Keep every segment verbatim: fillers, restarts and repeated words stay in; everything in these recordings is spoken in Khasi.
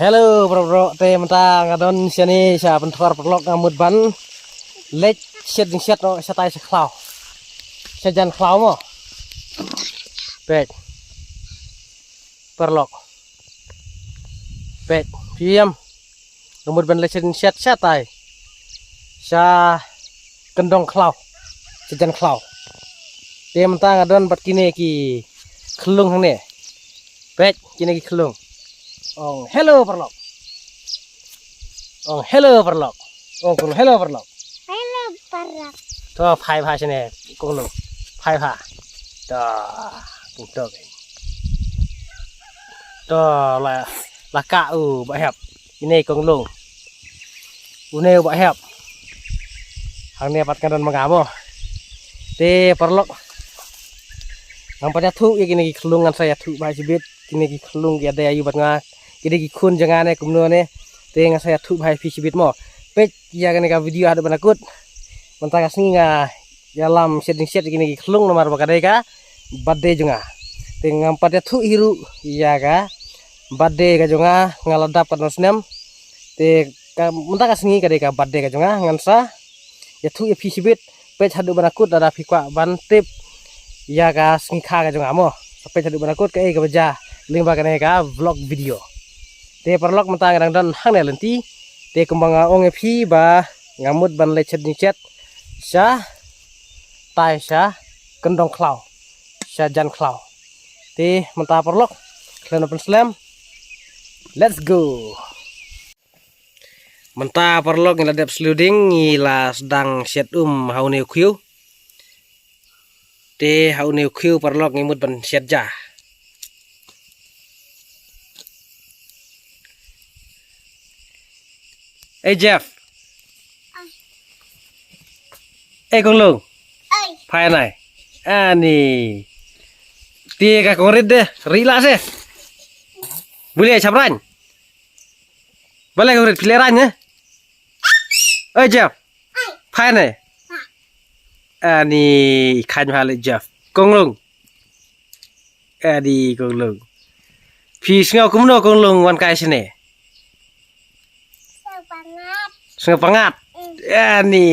Hello, bro, bro. Te mynta nga don shane sha Pynthor, paralok, nga mut ban leit shet jingshet noh shatai sha khlaw. Sha jan khlaw mo. Peit. Paralok. Peit. Phi ïam. Nga mut ban leit shet jingshet shatai. Sha kyndong khlaw. Sha jan khlaw. Te mynta nga don bad kine ki khyllung hangne. Peit, kine ki khyllung. Ong hello, paralok. Ong hello, paralok. Ong kong hello, paralok. Hello, paralok. To phai bha shane, kong long. Phai bha. To, kong to. To la, la ka u ba hep. Ine kong long. Une u ba hep. Hangne pat ka don ma nga mo. Te paralok. Ngam pat ïathuh ïa kine ki khyllung, ngan sa ïathuh bha shibit. Kine ki khyllung ki ïadei aïu bad nga. Ki dei ki khun jong nga ne kumno ne. Te ngan sa ïathuh bha ïa phi shibit mo. Peit ïa kane ka video haduh ban da kut. Mynta ka sngi nga ïalam shet jingshet ïa kine ki khyllung namar ba ka dei ka birthday jong nga. Te ngam pat ïathuh hi ruh ïa ka birthday ka jong nga, nga la dap katno snem. Te ka, mynta ka sngi ka dei ka birthday ka jong nga, ngan sa ïathuh ïa phi shibit. Peit haduh ban da kut lada phi kwah ban tip ïa ka sngi kha ka jong nga mo. Sa peit haduh ban da kut kaei kaba jia lyngba kane ka vlog video. Te paralok, mynta nga dang don hangne lynti. Te kumba nga ong ïa phi ba nga mut ban leit shet jingshet shatai sha kyndong khlaw. Sha jan khlaw. Te mynta paralok, khlem da pynslem. Let's go. Mynta paralok ngi la dep sluding, ngi la sdang shet um ha une u khiew. Te ha une u khiew paralok ngi mut ban shet ja. Ei Jeff. Ei kong long. Phai nai. Ani. Te ka kong rit de, ri la se. Bule chap rang. Bale kong rit pile rang ne. Ei Jeff. Phai nai. Ani khan hale Jeff. Kong long. Adi kong long. Phi sngew kumno kong long wan kai shane? Sngew pangat. Sngew pangat. Mm. Ani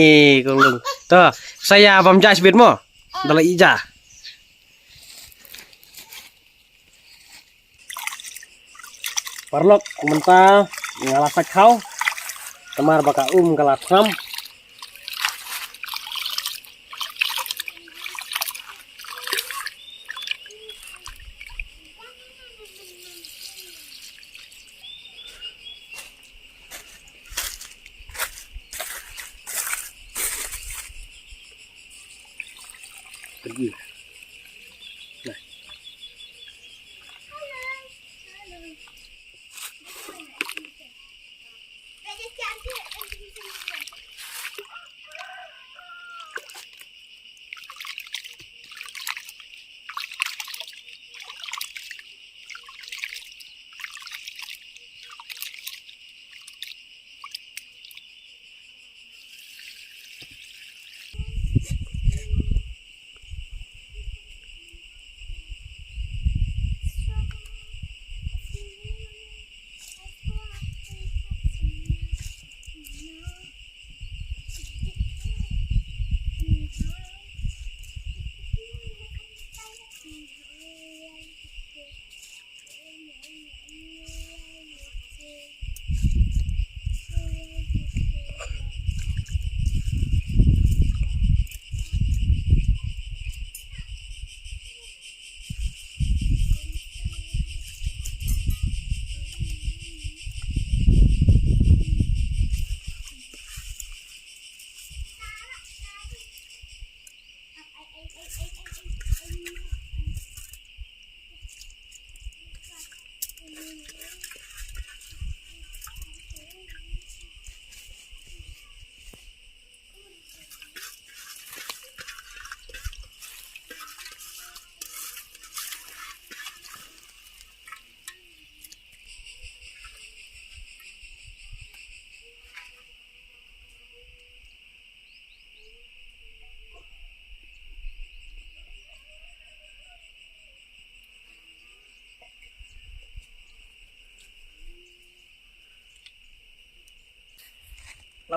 kong long. To, sa ïa bam ja shibit mo. Da la ïa ja. Paralok mynta nga la sait khaw. Namar ba ka um ka la tram. Pergi. Nah.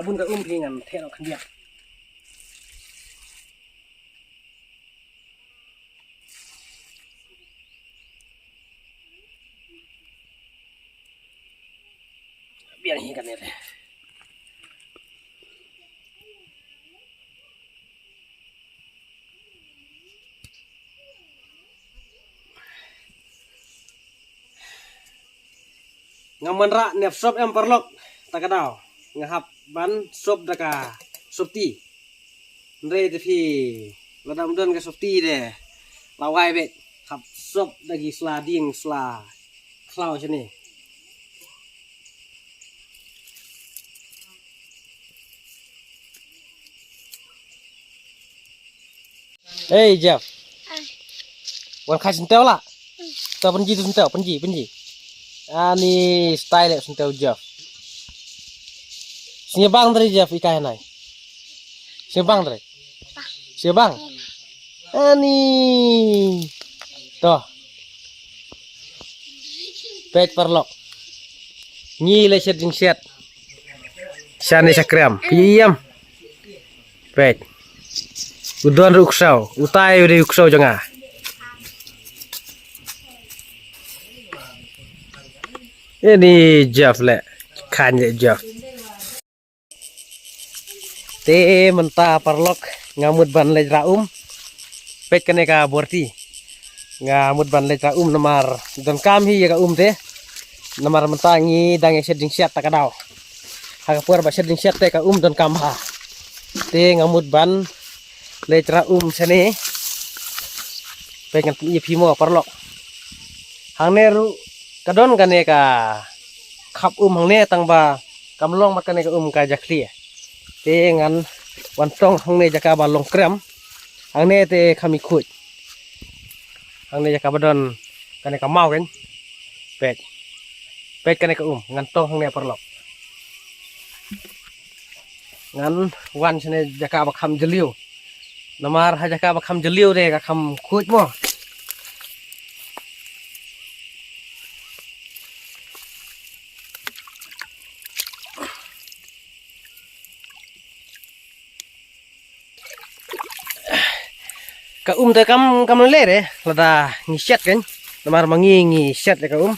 Bun ka um phi ngan theh noh khyndiat. Biang hi kane te. Nga man rah nep sop em parlok. Ta ka daw nga hap ban sop da ka sopti. Hynrei te phi, lada ym don ka sopti te la wai beit, hap sop da ki sla dieng sla khlaw shane. Ei Jeff. Wan khai sngewthuh la. To pynji tu sngewthuh, pynji, pynji. Ani style sngewthuh Jeff. Sngewbang dari Jeff ikai nai. Sngewbang dari. Sngewbang. Ani. To. Peit parlok. Ngi la shet jingshet. Shane sha krem. Phi ïam. Peit. U don ruh u ksew. Utai u dei u ksew jong nga. Ini Jeff le. Kan je Jeff. Te mynta parlok nga mut ban leit rah um. Peit kane ka borti. Nga mut ban leit rah um namar donkam hi ïa ka um te. Namar mynta ngi dang ïa shet jingshet ta ka daw. Ha ka por ba shet jingshet te ka um donkam ha. Te nga mut ban leit rah um shane. Peit ngan pyni ïa phi mo parlok. Hangne ruh ka don kane ka khap um hangne tang ba kam long mat kane ka um ka jakhlia. Te ngan wan tong hangne jaka ba long krem. Hangne te kham i khuid. Hangne jaka ba don kane ka maw kan. Peit. Peit kane ka um ngan tong hangne parlok. Ngan wan shane jaka ba kham jylliew. Namar ha jaka ba kham jylliew de ka kham khuid mo. Ka um te kam kam le re lada ngi shet kan. Namar ma ngi ngi shet le ka um.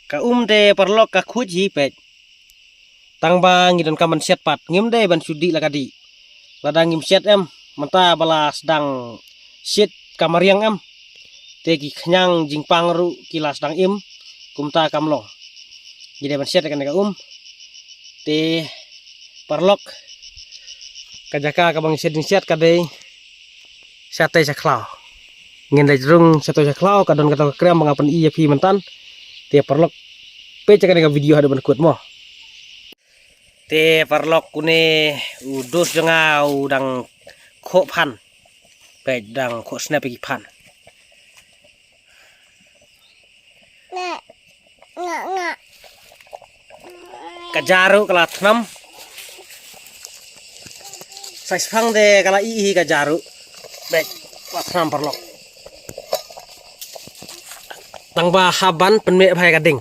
Ka um te parlok ka khuid hi peit. Tang ba ngi donkam ban shet pat ngim dei ban shu dih la ka dih. Lada ngim shet em mynta ba la sdang shet ka mariang em. Te ki khñiang jingpang ruh ki la sdang im kumta kam long. Ngi dei ban shet kane ka um. Te parlok ka jaka kaba ngi shet jingshet ka dei shatei sha khlaw. Ngin leit rung shatei sha khlaw ka don kato ka krem ba nga pyni ïa phi mynta. Te parlok peit kane ka video haduh ban kut mo. Te parlok une u dos jong nga u dang khoh phan. Peit dang khoh snep ïa ki phan. Ka ja ruh ka la thnam. Sa shipang te ka la ih hi ka ja ruh. Peit ka la thnam parlok. Tang ba hap ban pynmih bha ïa ka ding.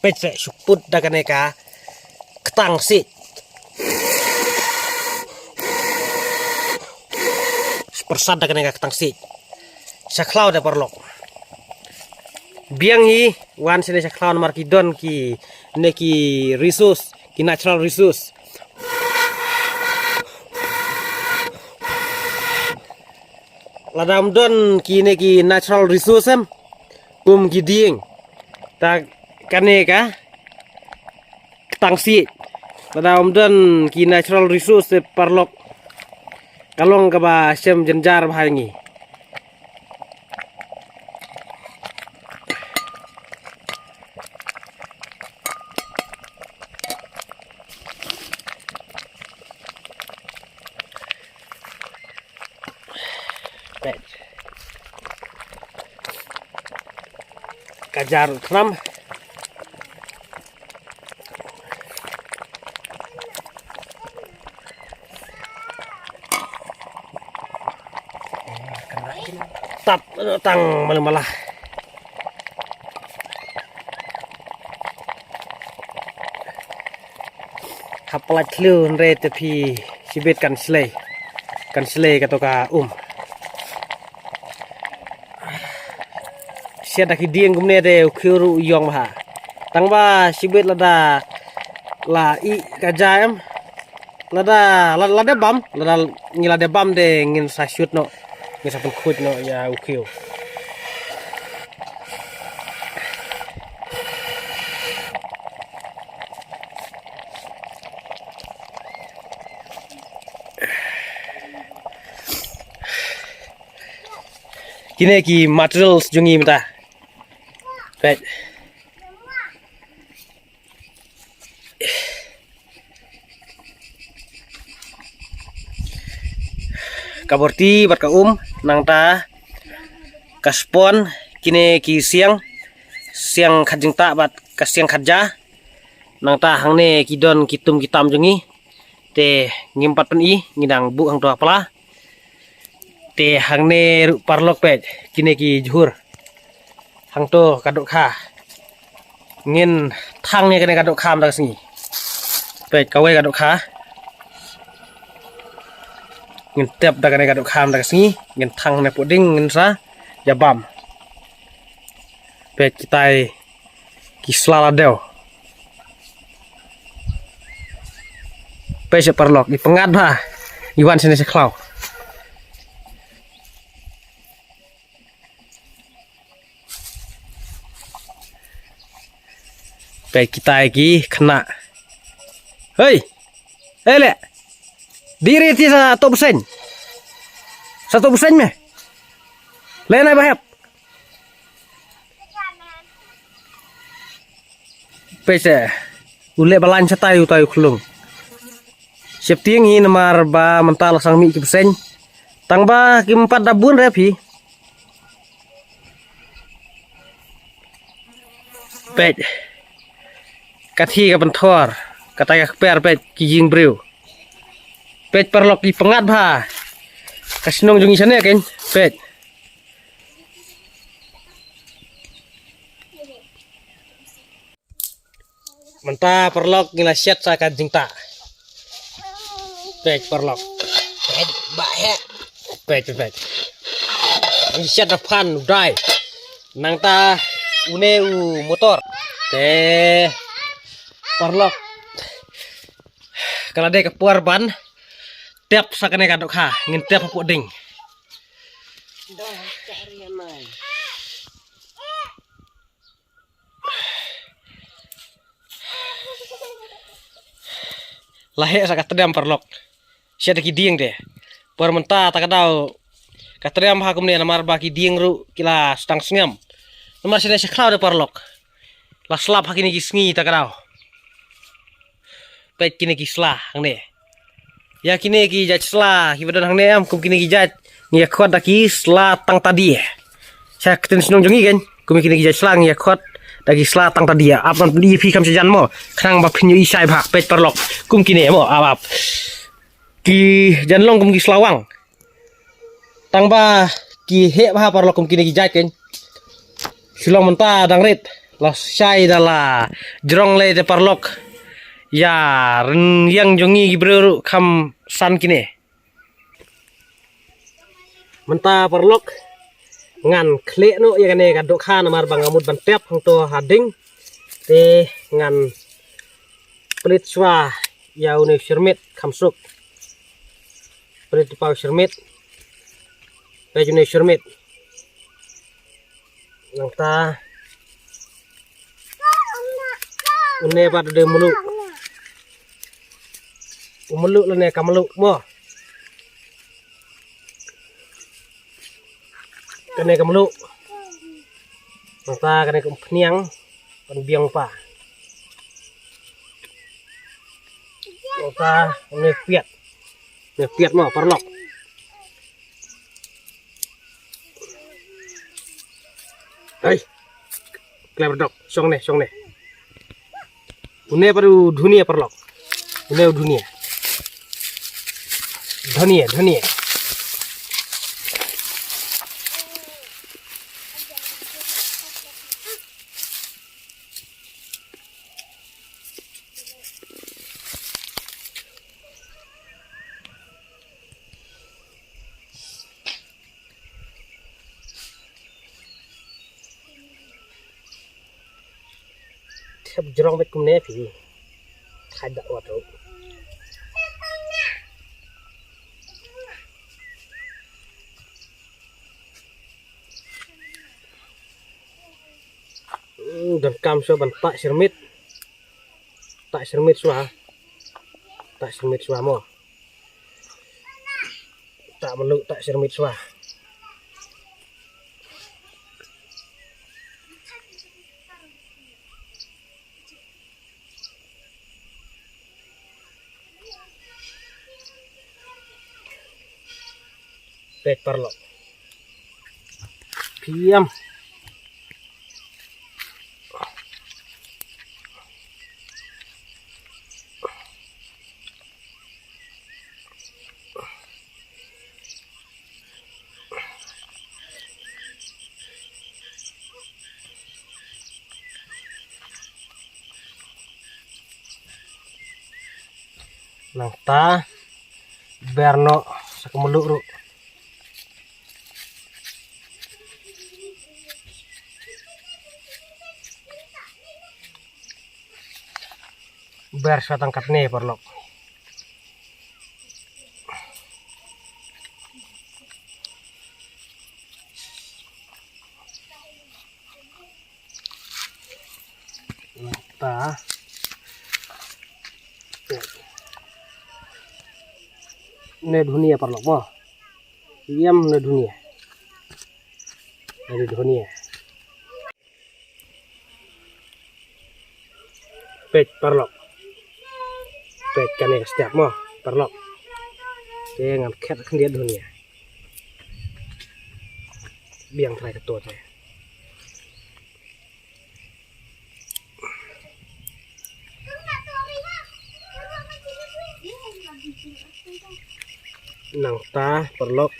Peit seh shu put da kane ka ktang siej. Shu pyrsad da kane ka ktang siej. Sha khlaw da parlok. Biang hi wan shane sha khlaw namar ki don kine ki resource, ki natural resource. Lada ym don kine ki natural resource em kum ki dieng. Ta kane ka ktang siej. Lada ym don ki natural resource te parlok ka long kaba shem jynjar bha ïa ngi. Ka ja ruh thnam. Tap tang mala mala. Hap pynlait thliew hynrei te phi shibit kan shlei. Kan shlei kato ka um. Shet da ki dieng kumne te u khiew ruh u ïong bha. Tang ba shibit lada la i ka ja em. Lada la, lada bam, lada ngi lada bam te ngin sa shoot noh. Ngin sa pynkhuid noh ïa u khiew. Kine ki materials jong ngi mynta. Peit. Ka borti bad ka um, nangta ka spon, kine ki siang, siang khat jingtah bad ka siang khat ja. Nangta hangne ki don ki tum ki tam jong ngi. Te ngim pat pyn-i, ngi dang buh hangto ha pla. Te hangne ruh paralok peit, kine ki jhur. Hangto ka dohkha. Ngin thang ïa kane ka dohkha mynta ka sngi. Peit kawei ka dohkha. Ngin tep da kane ka dohkha mynta ka sngi, ngin thang ne puding ngin sa ïa bam. Peit kitai ki sla la dew. Peit sha paralok, i pyngngad bha. I wan shane sha khlaw. Peit kitai ki khynnah. Hei. Hei le. Diri ti sa to bseiñ. Sa to bseiñ me. Le nai ba hep. Peit se. U leh ba lain shatai utai u khlung. Sheptieng hi namar ba mynta la sdang mih ki bseiñ. Tang ba kim pat da bun re phi. Peit. Ka thi ka pynthor. Kata ka kper peit ki jingbriew. Peit paralok i pyngngad bha. Ka shnong jong i shane kein. Peit. Mynta paralok ngi la shet sa ka jingtah. Peit paralok. Peit ba he. Peit peit. Ngi shet da phan u dai. Nangta une u motor. Te paralok. Ka la dei ka por ban tep sa kane ka dohkha, ngin tep hapoh ding. La heh sa ka tdem paralok. Shet da ki dieng te. Por mynta ta ka daw ka tdem ha kumne namar ba ki dieng ruh ki la sdang sngem. Namar shane sha khlaw de paralok. La slap ha kine ki sngi ta ka daw. Peit kine ki sla hangne. Ïa kine ki jait sla kiba don hangne em kum kine ki jait ngi ïa khot da ki sla tang ta die. Sha ktien shnong jong ngi kein kum kine ki jait sla ngi ïa khot da ki sla tang ta die. Ap ban pynïaid phi kham sha jan mo khnang ba phin ïohi shai bha peit paralok kum kine mo ap ap. Ki jan long kum ki sla wang. Tang ba ki heh bha paralok kum kine ki jait kein. Shu long mynta dang rit la shai da la jrong lei te paralok. Ïa rynïeng jong ngi ki briew ruh kham san kine. Mynta paralok ngan khleh noh ïa kane ka dohkha namar ba nga mut ban tep hangto ha ding. Te ngan pynleit shuwa ïa une u shyrmit kham suk. Pynleit paw shyrmit. Peit une u shyrmit. Nangta une pat u dei mluh. U mluh lane ka mluh mo. Kane ka mluh. Nangta kane ka umphniang. Kan biang pa. Nangta ne piat. Ne piat mo paralok. Hai. Klep dok, shong ne, shong ne. Une baru dhunia paralok. Une dhunia. Dhunia, dhunia. Thep jrong beit kumne phi. Thait da wat ruh. Hmm, donkam shuwa ban tah shyrmit. Tah shyrmit shuwa. Tah shyrmit shuwa mo. Tah mluh, tah shyrmit shuwa. Peit paralok. Piam. Nangta ber noh sa ka mluh ruh. Ber sa tang katne paralok. Ta. Ne dhunia paralok mo. Yam ne dhunia. Ne dhunia. Peit paralok. Peit kane ka step mo paralok. Te ngan khet khyndiat dhunia. Biang trai ka tot ne. Nangta paralok.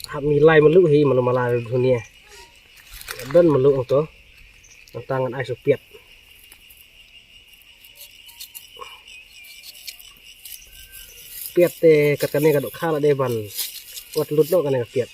Hap ngi lai mluh hi malu mala dunia. Don mluh to. Nangta ngan ai shu piat. Piat te kat kane ka dok khala de ban. Wat lut lo kane ka piat.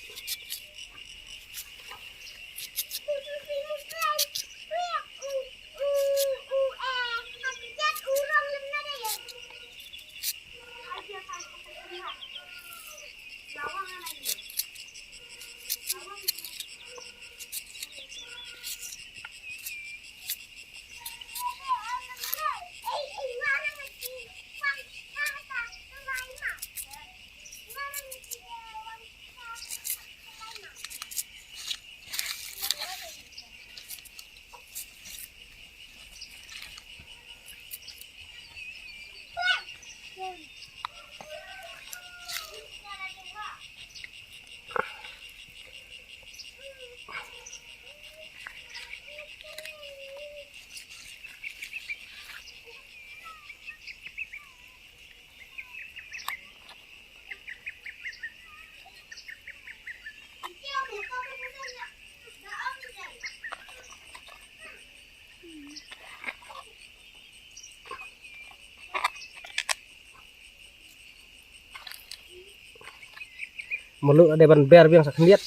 Mluh ade ban ber biang sa khyndiat.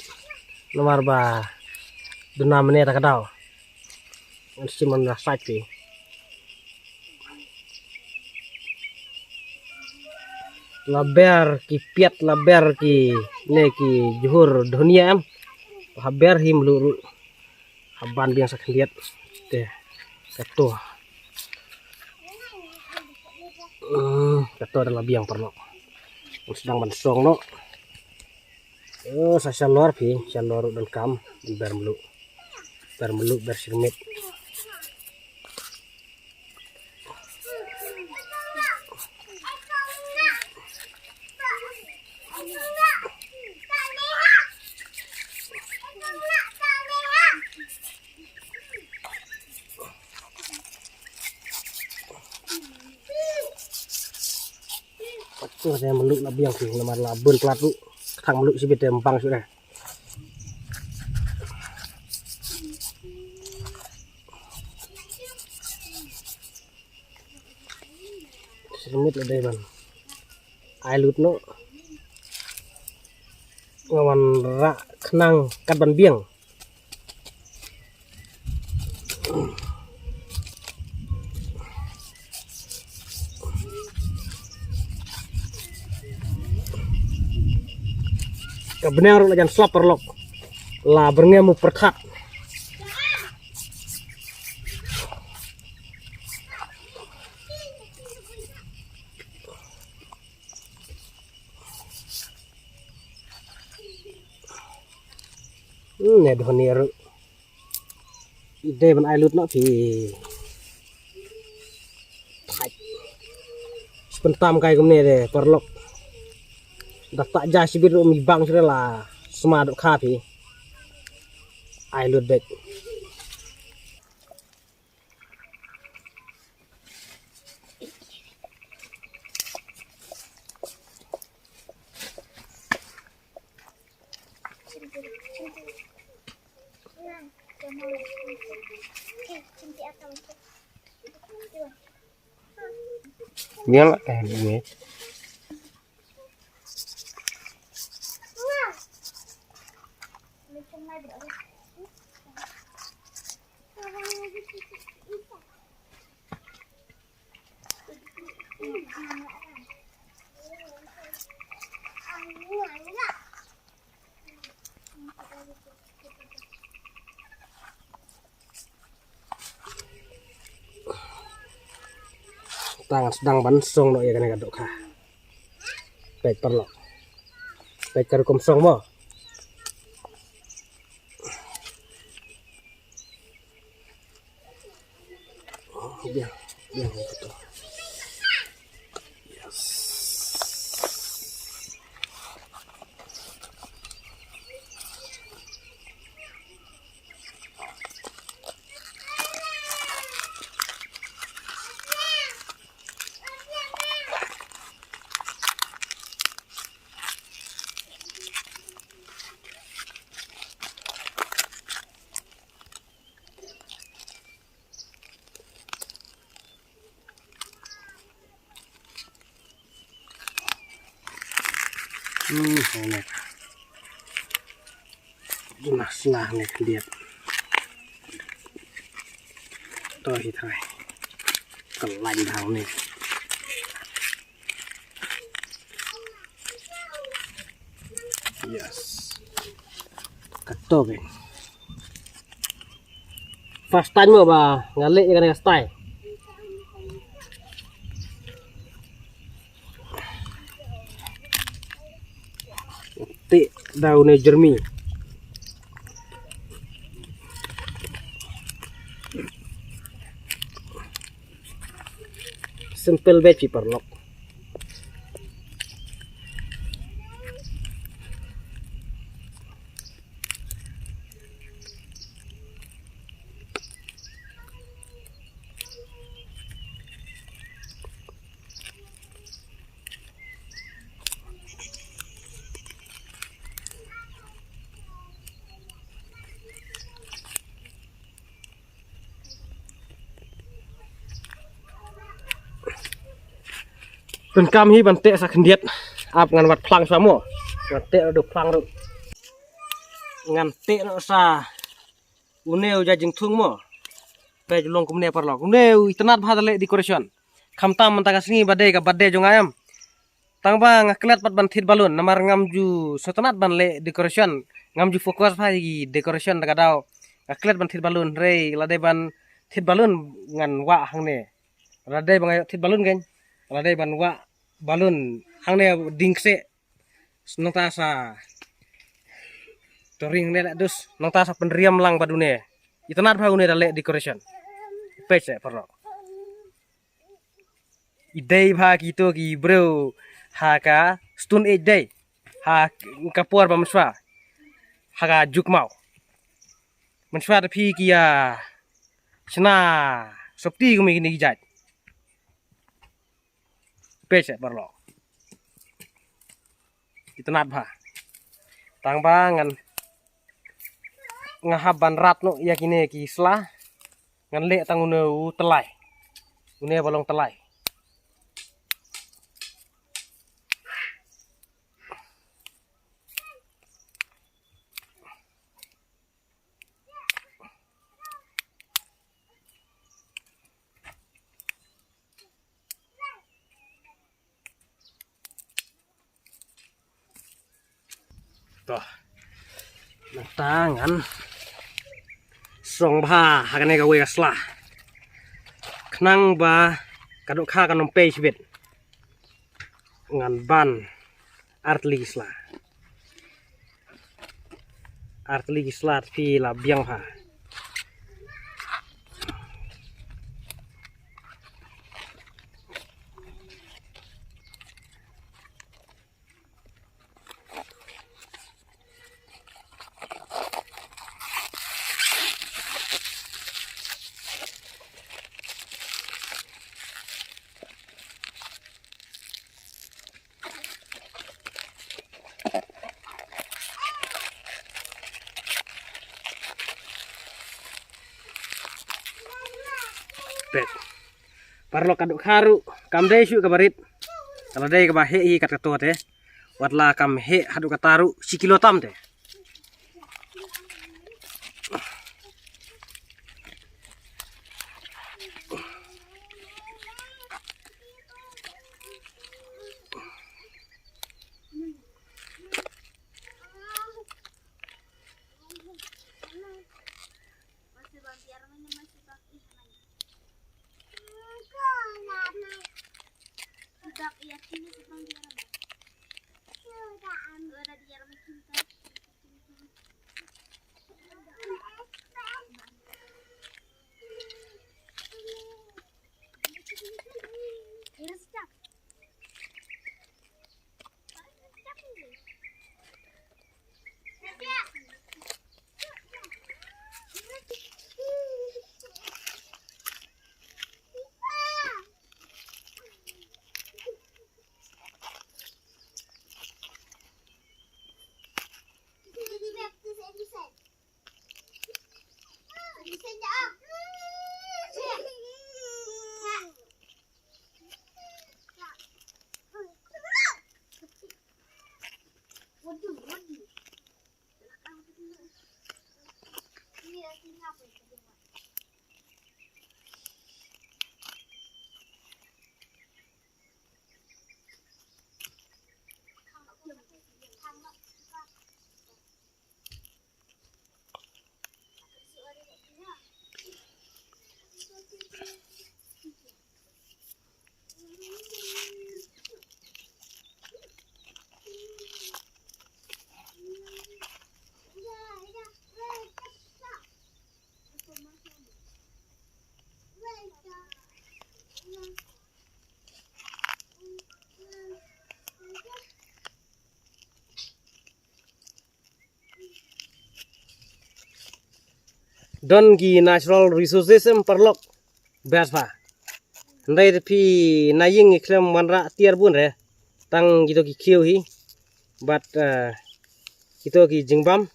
Namar ba duna mane ta ka daw. Ngan shim ban da sait phi. La ber ki piat, la ber ki ne ki jhur dhunia em. Ha ber hi mluh ruh. Haban biang sa khyndiat. Te. Kato. Hmm, kato da la biang paralok. Sdang ban song noh. Oh, sa shalor phi, shalor ruh donkam, ber mluh. Ber mluh, ber shyrmit. Pato ne mluh la biang phi namar la bun plat ruh. Kthang mluh shibit te embang shuh ne. Shyrmit la dei ban ai lut noh. Nga wan rah khnang kat ban biang. Ka bneng ruh la jan slap paralok. La byrngem u pyrkhat. Hmm, ne dhoni ruh. Ide ban ai lut noh phi. Thait. Pyntam kai kumne de paralok. Da ta ja shibit ruh mi bang shuh la sma dohkha phi. Ai lut beit. Biar lah teh bunyi. Tang sdang ban song noh ïa kane ka dohkha. Peit paralok. Peit ka rukom song mo. Biang, biang. Yes. Hmm, enak. Nah, nah, nih, lihat. Tuh, itu. Kelain dah nih. Yes. Kato, Ben. First time mo ba nga leh ïa kane ka style. Te da une jermi. Simple beit phi paralok. Pyndonkam hi ban teh sa khyndiat. Ap ngan wad phlang sa mo. Ngan teh ruh phlang ruh. Ngan teh ruh sa une u ja jingthung mo. Peit long kumne paralok. Une u itynnad bha da leh decoration. Khamtam mynta ka sngi ba dei ka birthday jong nga em. Tang ba nga klet pat ban thied balloon namar ngam ju sngewtynnad ban leh decoration, ngam ju focus bha ïa ki decoration da ka daw. Nga klet ban thied balloon hynrei lada ban thied balloon ngan wah hangne. Lada ba nga ïoh thied balloon kein, lada ban wah balloon hangne ding kseh. Nangta sa to ring ne la dus nangta sa pynriam lang bad une. Itynnad bha une da leh decoration. Peit se paralok. I dei bha kito ki briew ha ka Stone Age dei. Ha ka por ba mynshuwa ha ka juk maw. Mynshuwa da phi ki ïa shna sopti kum kine ki jait. Peit se paralok. Itynnad bha. Tang ba ngan, nga hap ban rat noh ïa kine ki sla. Ngan leh tang une u tylai. Une ba long tylai. Nangta ngan song bha ha kane kawei ka sla. Khnang ba ka dohkha kan ym pei shibit. Ngan ban artylli ki sla. Artylli ki sla te phi la biang bha. Peit. Paralok, ka dohkha ruh kam dei shuh kaba rit. Ka la dei kaba heh hi kat kato te. Wat la kam heh haduh katta ruh shi kilo tam te. Don ki natural resources em paralok. Best bha. Hynrei te phi na ïing i khlem wanrah tiar bun re. Tang kito ki khiew hi. Bad, eh, kito ki jingbam.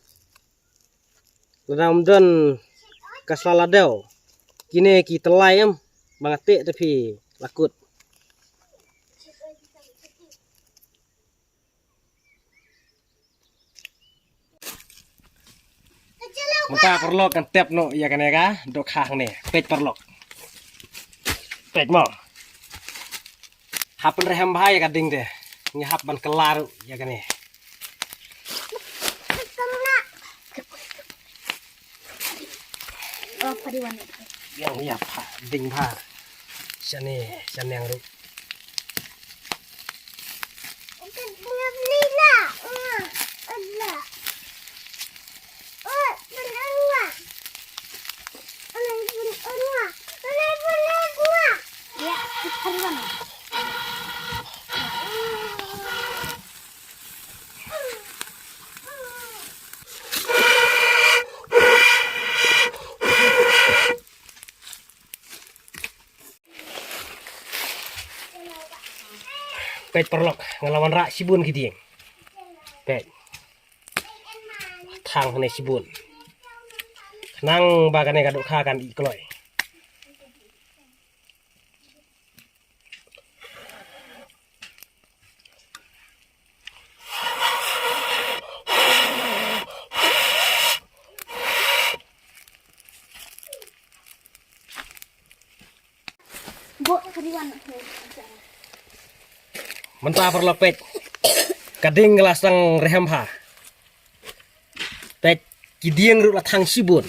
Lada ym don ka sla ladew. Kine ki tyllai em. Ba nga teh te phi la kut. Mynta paralok ngan tep noh ïa kane ka dohkha hangne. Peit paralok. Peit mo. Hap ban rhem bha ïa ka ding te. Ngi hap ban kylla ruh ïa kane. Ïa, ïa, pha, ding pha. Shane, shaneng ruh. Peit paralok, nga la wanrah shibun ki dieng. Peit. Thang hangne shibun. Khnang ba kane ka dohkha kan ih kloi. Mynta paralok peit. Ka ding ka la sdang rhem bha. Ki dieng ruh la thang shibun.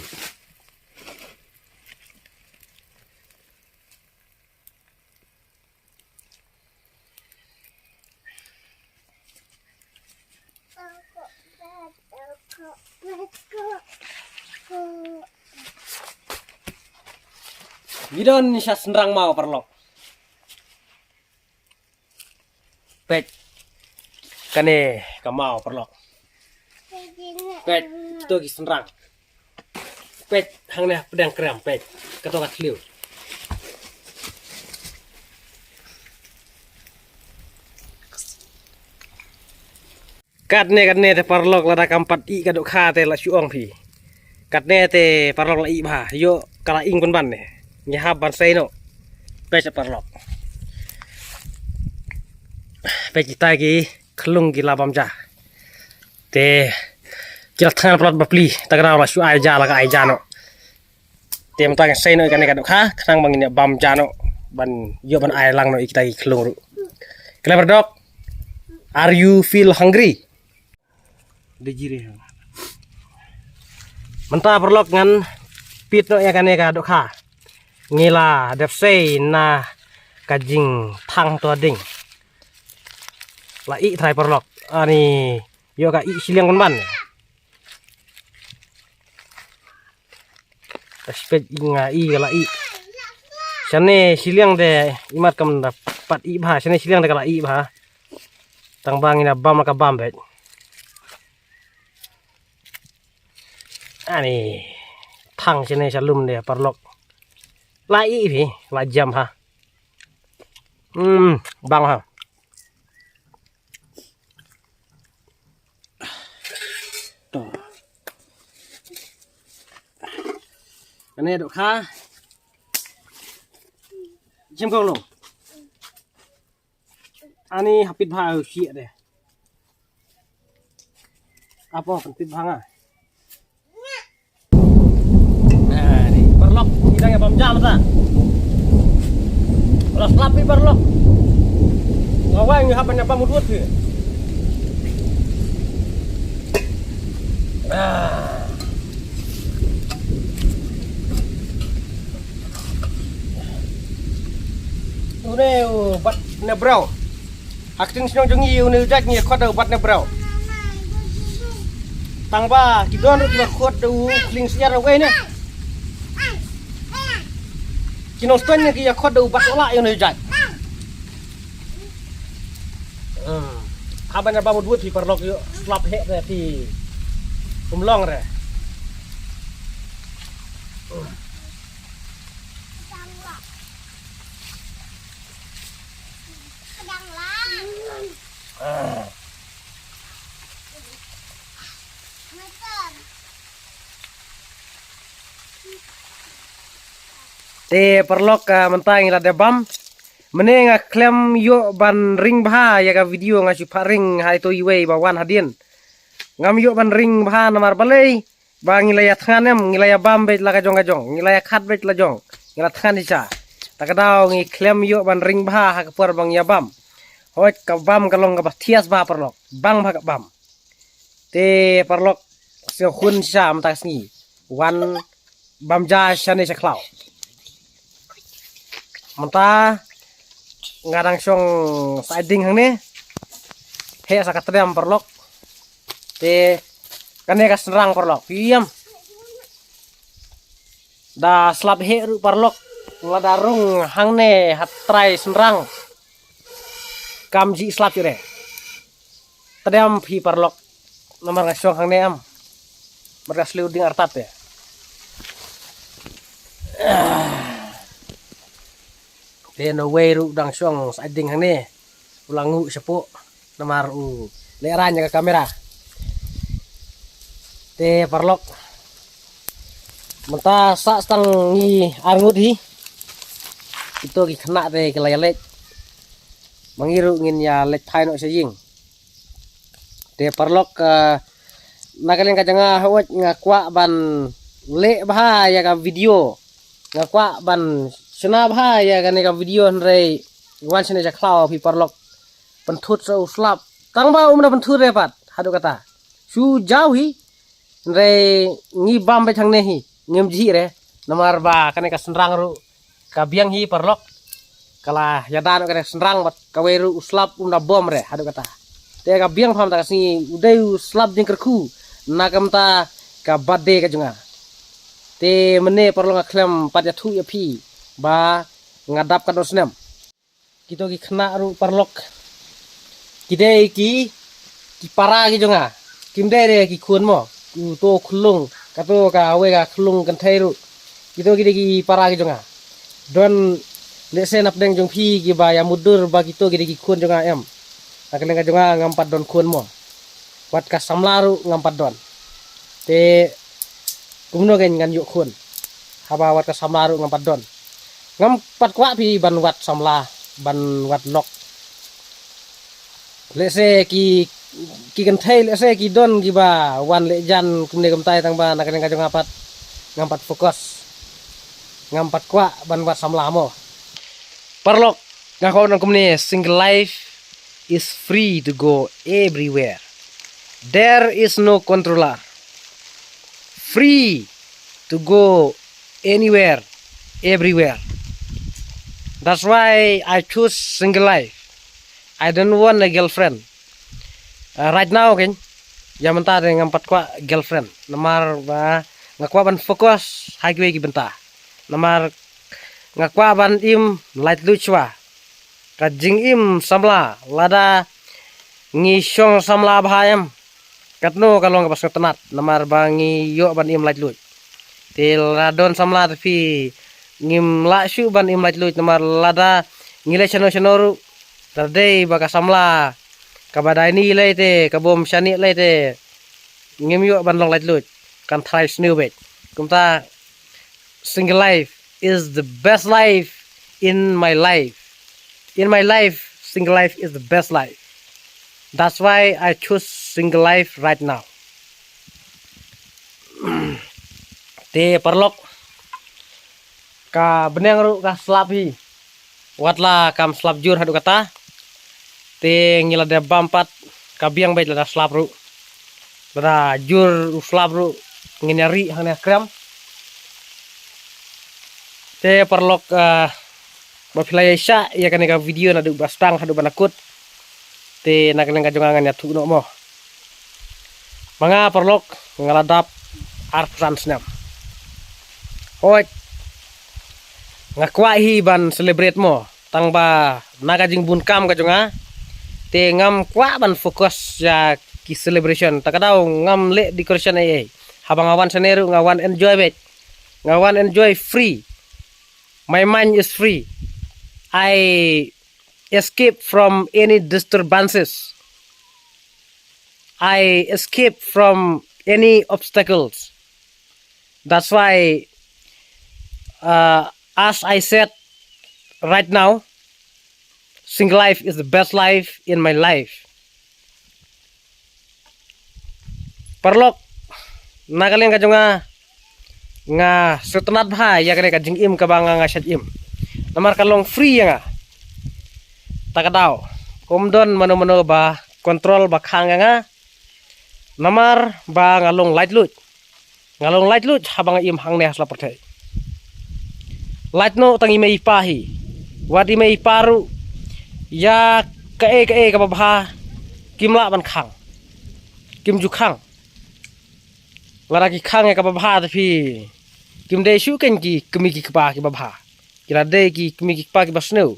Ngi don sha synrang maw paralok. Peit. Kane ka maw paralok. Peit to ki synrang. Peit hangne pdeng krem peit. Kato ka thliew. Katne katne te paralok lada kam pat ih ka dohkha te la shu ong phi. Katne te paralok la ih bha. Ïoh ka la ing pynban ne. Ngi hap ban sei noh. Peit paralok. Peit kita ki khlung ki la bam ja. Te ki la thngan palat bapli. Ta ka daw la shu ai ja la ka ai ja noh. Te mynta ngi sei noh ïa kane ka dohkha khnang ba ngin ïa bam ja noh ban ïoh ban ai lang noh ïa kita ki khlung ruh. Kane paralok, are you feel hungry? Mynta paralok ngan pit noh ïa kane ka dohkha. Ngi la dep sei na ka jingthang to ding. La ih trai paralok. Ani ïoh ka ih shiliang pynban. Ka spet i nga i ka la i. Shane shiliang de imat kam da pat i bha. Shane shiliang de ka la i bha. Tang ba ngin ïa bam la ka bam bet. Ani thang shane sha lum de paralok. La i phi la jam ha. Hmm, bang ha. To. Kane dohkha. Jim kong long. Ani hapit bha u shi de. Apo kan pit bha nga. Nah, ni paralok kita ngi bam jam ta. Paralok slap ni paralok. Ngawai ngi hap ban ïa bam udut ni. Ah. Une u bat ne brau. Ha ktien shnong jong ngi une u jait ngi khot da u bat ne brau. Tang ba ki don ruh kiba khot da u khlieng syiar wei ne. Ki nongstoiñ ne ki ïa khot da u bat u lah ïa une u jait. Hmm. Haba na ba mut wut phi paralok ïoh slap heh re phi. Kum long re. Te paralok, ah, mynta ngi la dep bam. Mynne nga khlem ïoh ban ring bha ïa ka video, nga shu phah ring ha ito iwei ba wan hadien. Ngam ïoh ban ring bha namar balei ba ngi la ïa thngan em, ngi la ïa bam beit la ka jong ka jong, ngi la ïa khat beit la jong, ngi la thngan shisha. Ta ka daw ngi khlem ïoh ban ring bha ha ka por ba ngi ïa bam. Hooid ka bam ka long kaba thias bha paralok, bang bha ka bam. Te paralok, sngewkhun shisha mynta ka sngi wan bam ja shane sha khlaw. Mynta nga dang shong sa ding hangne. Heh sa ka tdem paralok. Te kane ka synrang paralok. Ïam. Da slap heh ruh paralok. Lada rung hangne ha trai synrang. Kam ji slap ju re. Tdem phi paralok. Namar nga shong hangne am. Mar ka sliu ding artat te. Te no wei ruh dang shong sa ding hangne. U la nguh shapoh. Namar u leh rain ïa ka kamera. Te paralok. Mynta sa stang ngi arngut hi. Ito ki khynnah te ki la ïa leit. Ma ngi ruh ngin ïa leit phai noh sha ïing. Te paralok, ah, na ka liang ka jong nga hooid nga kwah ban leh bha ïa ka video. Nga kwah ban shna bha ïa kane ka video hynrei wan shane sha khlaw phi paralok. Pynthut sa u slap. Tang ba um da pynthut re pat. Haduh kata. Shu jaw hi. Hynrei ngi bam beit hangne hi, ngim jih re. Namar ba kane ka synrang ruh ka biang hi paralok. Ka la ïada noh kane ka synrang bad kawei ruh u slap um da bom re haduh kata. Te ka biang pham ta ka sngi u dei u slap jingkyrkhu na ka mynta ka birthday ka jong nga. Te mynne paralok nga khlem pat ïathuh ïa phi ba nga dap katno snem. Kito ki khynnah ruh paralok ki dei ki, ki para ki jong nga. Kim dei re ki khun mo. Uto u khyllung, kato kawei ka khyllung kynthei ruh. Kito ki dei ki para ki jong nga. Don lehse na pdeng jong phi kiba ïa mutdur ba kito ki dei ki khun jong nga em. Na ka liang ka jong nga ngam pat don khun mo. Wat ka samla ruh ngam pat don. Te kumno kein ngan ïoh khun haba wat ka samla ruh ngam pat don. Ngam pat kwah phi ban wad samla, ban wad lok. Lehse ki, ki kynthei lehse ki don kiba wan leh jan kumne kumtai, tang ba na ka liang ka jong nga pat ngam pat focus. Ngam pat kwah ban wad samla mo. Paralok, nga kwah ong kumne, single life is free to go everywhere. There is no controller. Free to go anywhere, everywhere. That's why I choose single life. I don't want a girlfriend. Uh, right now, kein, ïa mynta te ngam pat kwah girlfriend. Namar ba nga kwah ban focus ha kiwei ki bynta. Namar nga kwah ban im laitluid shuwa. Ka jingim samla, lada ngi shong samla bha em, katno ka long kaba sngewtynnat, namar ba ngi ïoh ban im laitluid. Te lada don samla te phi ngim lah shuh ban im laitluid, namar lada ngi leit shano shano ruh, lada dei ba ka samla kaba dei ni lei te, ka bym shaniah lei te, ngim ïoh ban long laitluid, kan tharai sniew beit. Kumta, single life is the best life in my life. In my life, single life is the best life. That's why I choose single life right now. Te paralok, ka bneng ruh ka slap hi. Wat la kam slap jur haduh kata. Te ngi la dep bam pat, ka biang beit lada slap ruh. Lada jur u slap ruh ngin ïa ri hangne ha krem. Te paralok, ah, ba phi la ïa shah ïa kane ka video naduh ba sdang haduh ba na kut. Te na ka liang ka jong nga ngan ïathuh noh mo. Ma nga paralok nga la dap arphew san snem. Hooid, nga kwah hi ban celebrate mo. Tang ba na ka jingbun kam ka jong nga, te ngam kwah ban focus ïa ki celebration. Ta ka daw ngam leh decoration ei ei. Haba nga wan shane ruh nga wan enjoy beit. Nga wan enjoy free. My mind is free. I escape from any disturbances. I escape from any obstacles. That's why, uh, as I said right now, single life is the best life in my life. Paralok, na ka liang ka jong nga, nga sngewtynnat bha ïa kane ka jingim kaba nga nga shait im. Namar ka long free ïa nga. Ta ka daw, um don mano mano ba control ba khang ïa nga. Namar ba nga long laitluid. Nga long laitluid haba nga im hangne ha sla pyrthei. Lait noh tang i mei i pa hi. Wat i mei i pa ruh ïa kaei kaei kaba bha kim lah ban khang. Kim ju khang. Lada ki khang ïa kaba bha te phi, kim dei shuh kein ki kmie ki kpa kiba bha. Ki la dei ki kmie ki kpa kiba sniew.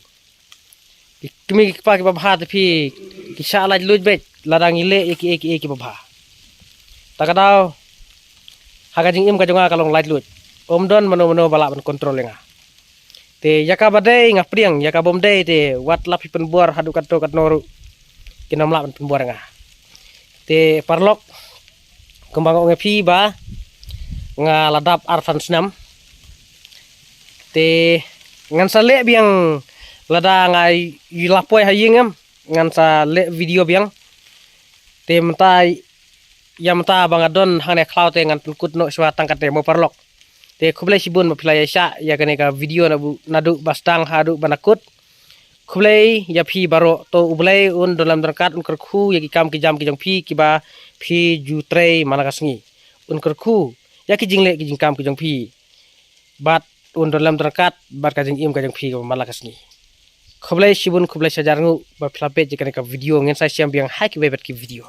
Ki kmie ki kpa kiba bha te phi, ki shah laitluid beit lada ngi leh ïa kiei kiei kiba bha. Ta ka daw, ha ka jingim ka jong nga ka long laitluid. Um don mano mano ba lah ban control ïa nga. Te ïa kaba dei nga pdiang, ïa kaba ym dei te wat la phi pynbor haduh katno katno ruh, kin ym lah ban pynbor ïa nga. Te paralok, kumba nga ong ïa phi ba nga la dap arphew san snem. Te ngan sa leh biang, lada nga ïa la poi ha ïing em, ngan sa leh video biang. Te mynta, ïa mynta ba nga don hangne khlaw te ngan pynkut noh shuwa tang kata mo paralok. Te khublei shibun ba phi la ïa shah ïa kane ka video naduh, naduh ba sdang haduh ba na kut. Khublei ïa phi baroh, to U Blei un don lam don ryngkat, un kyrkhu ïa ki kam ki jam ki jong phi kiba phi ju trei man la ka sngi. un kyrkhu ïa ki jingleh ki jingkam ki jong phi, bad un don lem don ryngkat bad ka jingim ka jong phi kaba man la ka sngi. Khublei shibun, khublei shihajar nguh ba phi la peit ïa kane ka video. Ngin sa ïashem biang ha kiwei pat ki video.